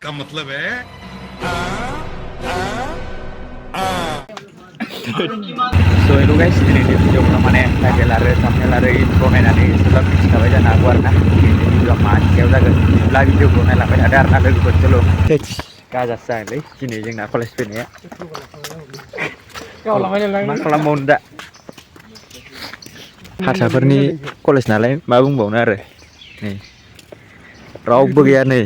का मतलब है So itu guys, ini di video mana title आरो thumbnail आरो intro नायनानै एसेब्ला मिथिखाबाय जानो हागौ आरोना ini video मानि सायाव जागोन बिदिब्ला भिडिअखौ नायलांबाय थादो आरोना लोगोफोर चलो गाजासो जागोनलै दिनै जोंना कलेज फैनाया मा खालामबावनो दा हारसाफोरनि कलेज नालाय मा बुंबावनो आरो नै रावबो गैया नै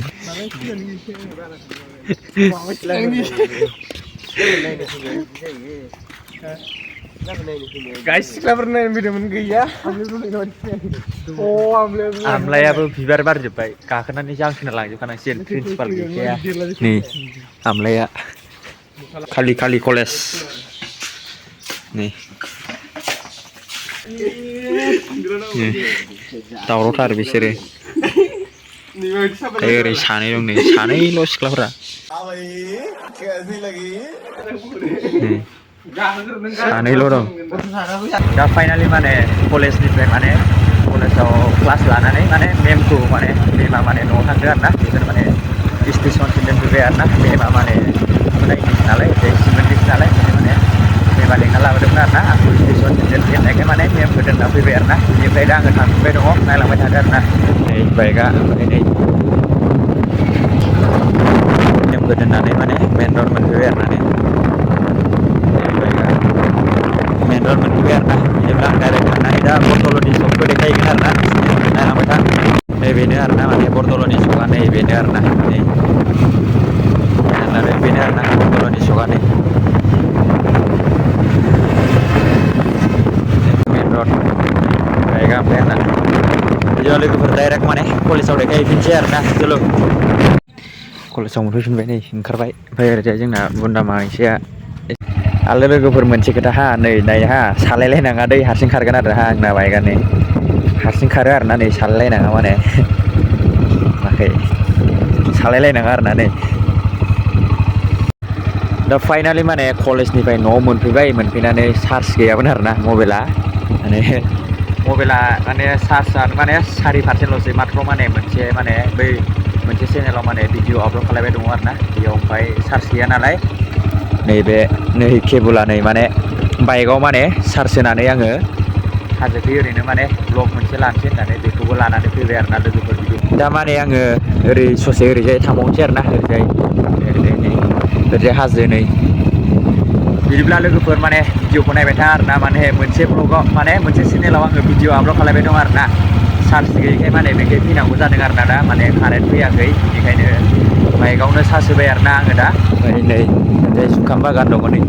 गाइस सिख्लाफोर नायनो फैदोंमोन गैया आमलायाबो बिबार बारजोब्बाय गाखोनानै जांख्रिना लांजोबखानांसिगोन प्रिन्सिपाल गैखाया नै आमलाया खालि खालि कलेज नै दावरावथार बिसोरो ओरै सानै दं नै सानैल' सिख्लाफोरा सानैल' दं दा फाइनालि माने कलेजनिफ्राय माने कलेजाव क्लास लानानै माने मेमखौ माने मेमा माने न'आव थांदों आरोना बिसोर माने स्टेसनसिम दोनफैबाय आरोना मेमा माने फरायनायसो नालाय सिमेन्टनिसो नालाय माने मेमा लेंना लाबोदोंमोन आरोना आंखौ स्टेसनसिम दोनफैनायखाय माने मेमखौ दोनना फैबाय आरोना बेनिफ्राय दा आङो थांफिनबाय दङ नायलांबाय थादो आरोना नै बाइकआ ओमफ्राय नै मेमखौ दोननानै माने मेन रड मोनफैबाय आरोना नै मेन रड मोनफैबाय आरोना जेब्ला आं डाइरेक्ट थांनानै दा बरतल'नि सकखौ देखायगोन आरोना नायलांबाय था नैबेनो आरोना माने बरतल'नि सका नैबेनो आरोना नै आरो बेनो आरोना बरतल'नि सका नै मेन रड बाइकआ ओमफ्राय आरोना बिदिबा लोगोफोर डाइरेक्ट माने कलेजाव देखायफिनसै आरोना चलो कलेजाव मोनफैफिनबाय नै ओंखारबाय ओमफ्राय ओरैजाय जोंना बुन्दा मानैसोआ आरो लोगोफोर मोनसे खोथा हा नै नाय हा सालायलायनाङा दै हारसिं खारगोन आरो हा आंना बाइकआ नै हारसिं खारो आरोना नै सालायलायनाङा माने माखै सालायलायनाङा आरोना नै दा फाइनालि माने कलेजनिफ्राय न'आव मोनफैबाय मोनफैनानै चार्ज गैयामोन आरोना मबाइला माने चार्जआनो माने 4% मात्र माने मोनसे माने बै मोनसे चेनेलाव माने भिडिअ आपल'ड खालामबाय दङ आरोना बेयाव ओमफ्राय चार्ज गैया नालाय नैबे नै केबुला नै माने बाइकआव माने चार्ज होनानै आङो हाजोखै ओरैनो माने ब्लग मोनसे लानोसै होननानै बेखौबो लानानै फैबाय आरोना लोगोफोर दा माने आङो ओरै ससे ओरैजाय थांबावनोसै आरोना ओरैजाय नै ओरैजाय हाजो नै बिदिब्ला लोगोफोर माने भिडिअखौ नायबाय था आरोना माने मोनसे ब्लगाव माने मोनसे चेनेलाव आङो भिडिअ आपल'ड खालामबाय दं आरोना चार्ज गैयैखाय माने बेखै फैनांगौ जादों आरोना दा माने कारेन्ट फैयाखै बेनिखायनो बाइकआवनो चार्ज होबाय आरोना आङो दा ओमफ्राय नै ओरैजाय जुखाम बागान दङ नै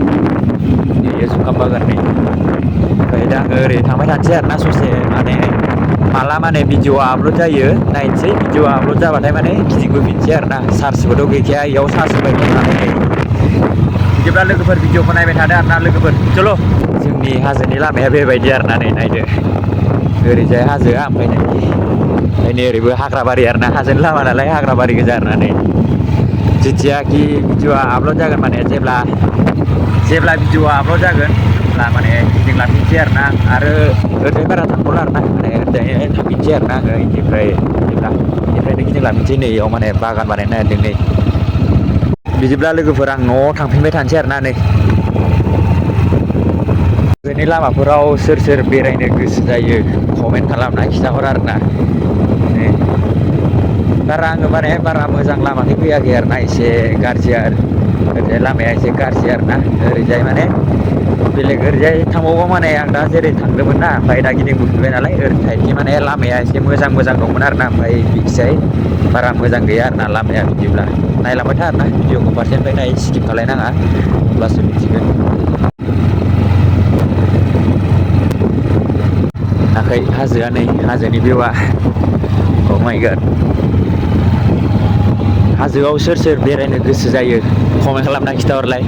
बेयो जुखाम बागान नै ओमफ्राय दा आङो ओरै थांबाय थानोसै आरोना ससे माने माला माने भिडिअआ आपल'ड जायो नायनोसै भिडिअआ आपल'ड जाबाथाय माने गिदिंबोफिनसै आरोना चार्जबोथ' गैखाया इयाव चार्ज होबाय दं नालाय बिदिब्ला लोगोफोर भिडिअखौ नायबाय थादो आरोना लोगोफोर चलो जोंनि हाजोनि लामाया बेबायदि आरोना नै नायदो ओरैजाय हाजोआ ओमफ्राय नै ओरैबो हाग्राबारि आरोना हाजोनि लामा नालाय हाग्राबारि गोजा आरोना नै जेथियाखि भिडिअआ आपल'ड जागोन माने जेब्ला भिडिअआ आपल'ड जागोन अब्ला माने गिदिंलांफिनसै आरोना आरो ओरैजाय बारा थांबावला आरोना माने ओरैजाय थांफिनसै आरोना आङो बेनिफ्रायनो गिदिंलांफिनसै नै इयाव माने बागान बानायनो नागिरदों नै बिदिब्ला लोगोफोर आं न'आव थांफिनबाय थानोसै आरोना नै बेनि लामाफोराव सोर सोर बेरायनो गोसो जायो कमेन्ट खालामना खिन्थाहर आरोना आङो माने बारा मोजां लामाखै फैयाखै आरोना एसे गाज्रि आरो ओरैजाय लामाया एसे गाज्रि आरोना ओरैजाय माने बेलेग ओरैजाय थांबावबा माने आं दा जेरै थांदोंमोन ना ओमफ्राय दा गिदिंबोफिनबाय नालाय ओरै साइडखि माने लामाया एसे मोजां दंमोन आरोना ओमफ्राय बिखिजाय बारा मोजां गैया आरोना लामाया बिदिब्ला नायलांबाय था आरोना भिडिअखौ फारसेनिफ्राय नाय स्किप खालायनाङा अब्लासो मिथिगोन आखै हाजोआ नै हाजोनि भिउआ अ माय गड हाजोआव सोर सोर बेरायनो गोसो जायो कमेन्ट खालामना खिन्थाहरलाय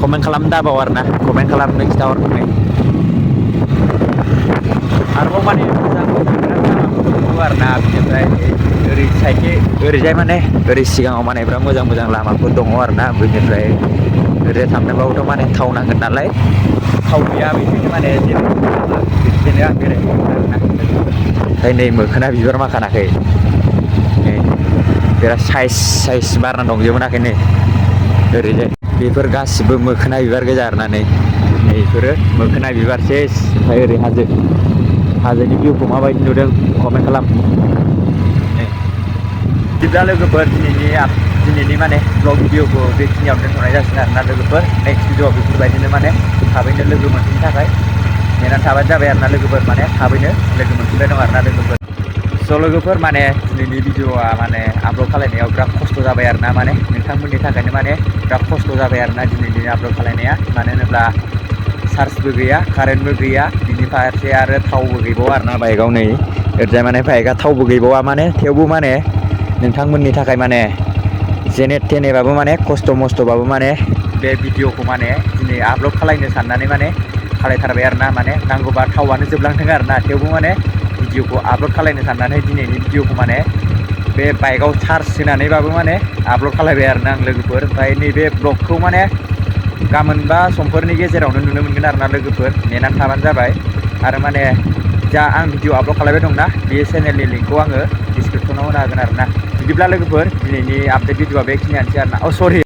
कमेन्ट खालामनो दाबाव आरोना कमेन्ट खालामनो खिन्थाहरनानै आरोबाव माने मोजां आरोना बिनिफ्राय ओरै साइडखै ओरैजाय माने ओरै सिगाङाव माने बिराद मोजां लामाफोर दङ आरोना बेनिफ्राय ओरै थांनोबाबोथ' माने थाव नांगोन नालाय थाव गैया बेनिखायनो माने बिदिनो आं बेरायनो आरोना ओमफ्राय नै मोखोना बिबार माखानाखै नै बिराद साइज बारना दंजोबोनाखै नै ओरैजाय बेफोर गासिबो मोखोना बिबार गोजा आरोना नै बेफोरो मोखोना बिबार सेस ओमफ्राय ओरै हाजोनि भिउखौ माबायदि नुदों कमेन्ट खालाम। बिदिब्ला लोगोफोर दिनैनि माने ब्लग भिडिअखौ बेखिनियावनो दोनथ'नाय जासिगोन आरोना लोगोफोर नेक्स्ट भिडिअआव बेफोरबायदिनो माने थाबैनो लोगो मोनफिननो थाखाय नेनानै थाबानो जाबाय आरोना लोगोफोर माने थाबैनो लोगो मोनफिनबाय दं आरोना लोगोफोर। स' लोगोफोर माने दिनैनि भिडिअआ माने आपल'ड खालायनायाव बिराद खस्थ' जाबाय आरोना माने नोंथांमोननि थाखायनो माने बिराद खस्थ' जाबाय आरोना दिनैनि आपल'ड खालायनाया मानो होनोब्ला चार्जबो गैया कारेन्टबो गैया बिनि फारसे आरो थावबो गैबावा आरोना बाइकआव नै ओरैजाय माने बाइकआ थावबो गैबावा माने थेवबो माने नोंथांमोननि थाखाय माने जेने थेनेबाबो माने खस्थ' मस्थ'बाबो माने बे भिडिअखौ माने दिनै आपल'ड खालायनो साननानै माने खालायथारबाय आरोना माने नांगौबा थावआनो जोबलांथों आरोना थेवबो माने भिडिअखौ आपल'ड खालायनो साननानै दिनैनि भिडिअखौ माने बे बाइकआव चार्ज होनानैबाबो माने आपल'ड खालायबाय आरोना आं लोगोफोर। ओमफ्राय नैबे ब्लगखौ माने गाबोन बा समफोरनि गेजेरावनो नुनो मोनगोन आरोना लोगोफोर नेनानै थाबानो जाबाय। आरो माने जा आं भिडिअ आपल'ड खालायबाय दंना बे चेनेलनि लिंकखौ आङो डिसक्रिपसनाव होनो हागोन आरोना। बिदिब्ला लोगोफोर दिनैनि आपडेट भिडिअआ बेखिनियानोसै आरोना सरि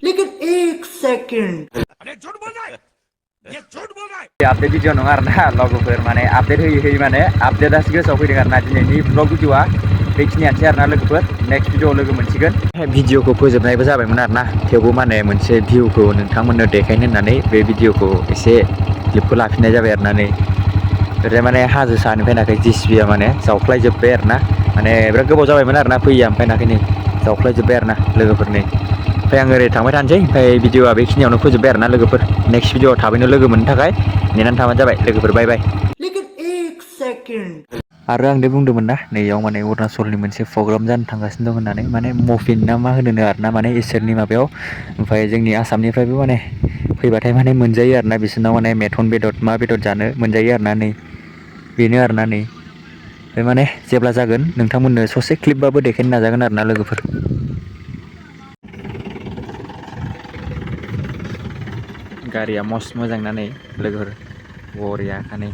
आपडेट भिडिअ नङा आरोना लोगोफोर माने आपडेट होयै माने आपडेटआसो गोसोआव फैदों आरोना दिनैनि ब्लग भिडिअआ बेखिनियानोसै आरोना लोगोफोर नेक्स्ट भिडिअआव लोगो मोनसिगोन। भिडिअखौ फोजोबनायबो जाबायमोन आरोना थेवबो माने मोनसे भिउखौ नोंथांमोननो देखायनो होननानै बे भिडिअखौ एसे क्लिपखौ लाफिननाय जाबाय आरोना नै ओरैजाय माने हाजो सानिफ्राय नाखै जिसिबिया माने जावख्लायजोब्बाय आरोना माने बिराद गोबाव जाबायमोन आरोना फैया ओमफ्राय नाखै नै जावख्लायजोब्बाय आरोना लोगोफोर नै ओमफ्राय आं ओरै थांबाय थानोसै ओमफ्राय भिडिअआ बेखिनियावनो फोजोबबाय आरोना लोगोफोर नेक्स्ट भिडिअआव थाबैनो लोगो मोननो थाखाय नेनानै थाबानो जाबाय लोगोफोर बाय बाय। आरो आं दे बुंदोंमोन ना नैयाव माने अरुणाचलनि मोनसे प्रग्राम जानो थांगासिनो दं होननानै माने मफिन ना मा होनो आरोना माने इसोरनि माबायाव ओमफ्राय जोंनि आसामनिफ्रायबो माने फैबाथाय माने मोनजायो आरोना बिसोरनाव माने मेथन बेदर मा बेदर जानो मोनजायो आरोना नै बेनो आरोना नै बे माने जेब्ला जागोन नोंथांमोननो ससे क्लिपबाबो देखायनो नाजागोन आरोना लोगोफोर। गारिया मस्त मोजां ना नै लोगोफोर बरियाखा नै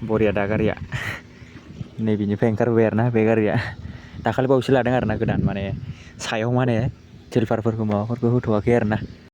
बरिया दा गारिया नै बिनिफ्राय ओंखारबोबाय आरोना बे गारिया दाखालि बावैसो लादों आरोना गोदान माने सायाव माने सिलभारफोरखौ माबाफोरखौ होथ'वाखै आरोना।